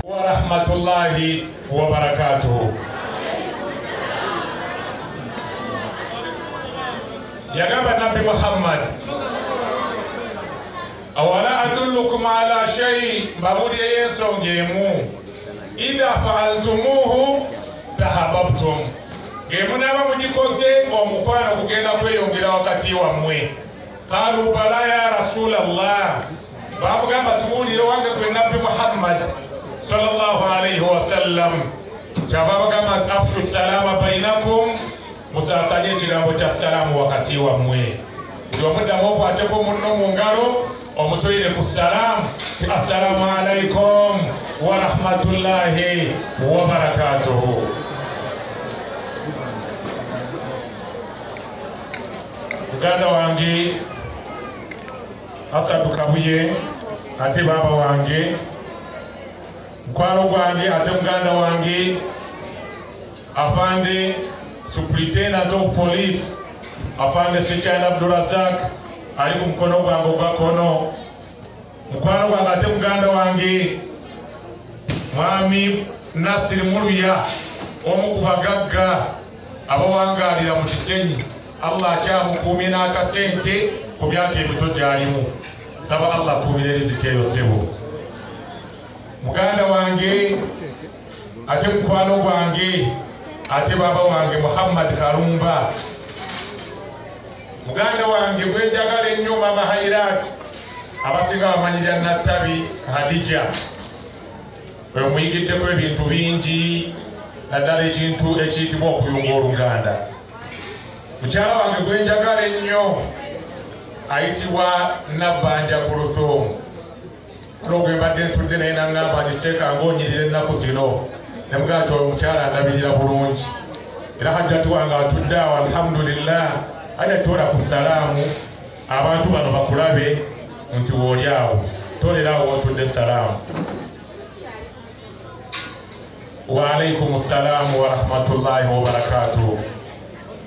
Warahmatullahi wabarakatuhu. Yagamba Nabbi Muhammad, awala adullukum ala shay, mbabuulire ensonga emu, idha faaltumuhu tahabbabtum, ng'emunaaba mugikoze omukwano kugenda kweyongera wakati wammwe. Qalu bala ya Rasulallah, bamugamba tubuulire wange gwe Nabbi Muhammad sallallahu alayhi wasallam. Kyava bagamba nti afshu salama bainakum, musaasanye ekigambo kya salaamu wakati wammwe. Nti omuddamu okwateko munno mu ngalo omutwire ku salaamu ti assalamu alaikum warahmatullahi wabarakatuhu. Muganda wange Hasadu Kabuye, ate baba wange, mukwano gwange ate muganda wange afande Superintendent of Police afande Sechana Abdurazak ali ku mukono gwange ogwa kkono, mukwano gwange ate muganda wange Mwami Nasiri Muluya, omu ku bagagga abawangaalira mu Kisenyi. Allah akyamukuumye n'akasente ku myaka emito gy'alimu. Saba Allah akuumire riziki eyo ssebo. Muganda wange ate mukwano gwange ate baba wange Muhammad Karumba, muganda wange gwe njagala ennyo Mama Hairat, abasinga bamanyirya Nattabi Hadija. Oyo muyigiddeko ebintu bingi, naddala ekintu ekiyitibwa okuyunga Oluganda. Mukyala wange gwe njagala ennyo ayitibwa Nabbanja Kuluthumu. Olwo mbadde ntudde naye naŋŋamba nti seeka ng'onyirira ennaku zino, ne mugamba nti oyo mukyala andabirira bulungi. Era hajjati wange atudde awo, alhamdulillah, ajja toola ku salaamu abantu bano bakulabe nti wooli awo, toolera awo w'otudde salaamu. Wa alaikum salaamu wa rahmatullahi wa barakatuhu.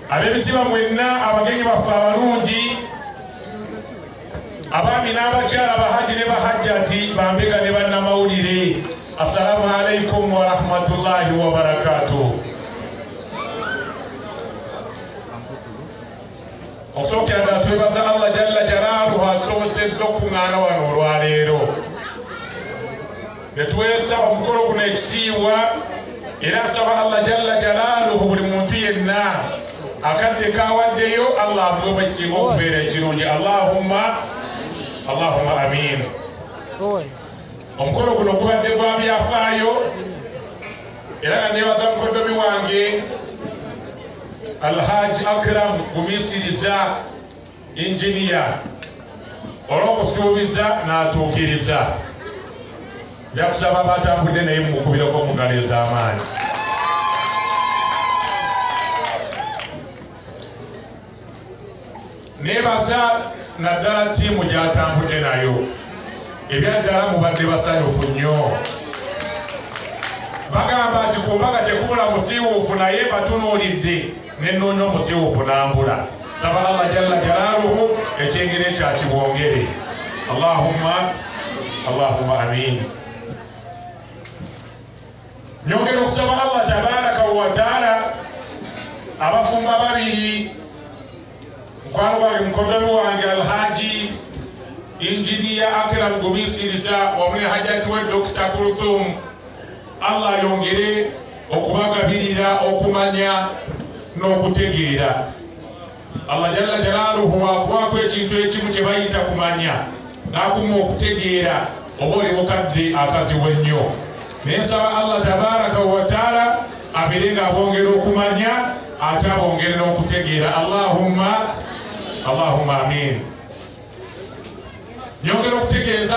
Ab'ebitiibwa mwenna, abagenyi baffe abalungi, abaami n'abakyala, bahaji ne bahajjati, bambega ne bannamawulire, assalamu alaikum wa rahmatullahi wa barakatuh. Okusookera ddala twebaza Allah jalla jalaaluhu atusobosezza okukuŋŋaana wano olwaleero. Ne tuweesa omukolo guno ekitiibwa, era nsaba Allah jalla jalaaluhu buli muntu yenna akadde kawaddeyo Allah amuwe ekisinga okubeera ekirungi. Allahumma Allahumma amin. Omukolo guno gubadde gwa byafaayo, era nga neebaza mukoddomi wange Alhaji Akram Gumisiriza Engineer olw'okusuubiza n'atuukiriza. Nja kusaba abatambudde naye mumukubireko mu ngalo ez'amaanyi. Neebaza naddala ttiimu gy'atambudde nayo, ebyaddala mubadde basanyufu nnyo. Bagamba nti ku mbaga tekubula musiiwuufu, naye batunuulidde ne nnoonya omusiiwuufu n'ambula. Saba Allah jalla jalaaluhu ekyengera ekyo akibwongere. Allahumma Allahumma amin. Nyongera okusaba Allah tabaraka wa taala abafumba babiri, mukwano gwange mukoddomi wange Alhaji Engineer Akram Gumisiriza wamu ne hajjati we Dr. Kulthum, Allah ayongere okubagabirira okumanya n'okutegeera. Allah jalla jalaaluhu akuwaako ekintu ekimu kye bayita kumanya, n'akuma okutegeera oba oli mukadde akazibu ennyo. Naye nsaba Allah tabaraka wa taala abeere ng'abongera okumanya ate abongere n'okutegeera. Allahumma Allahumma amin. Nyongera okutegeeza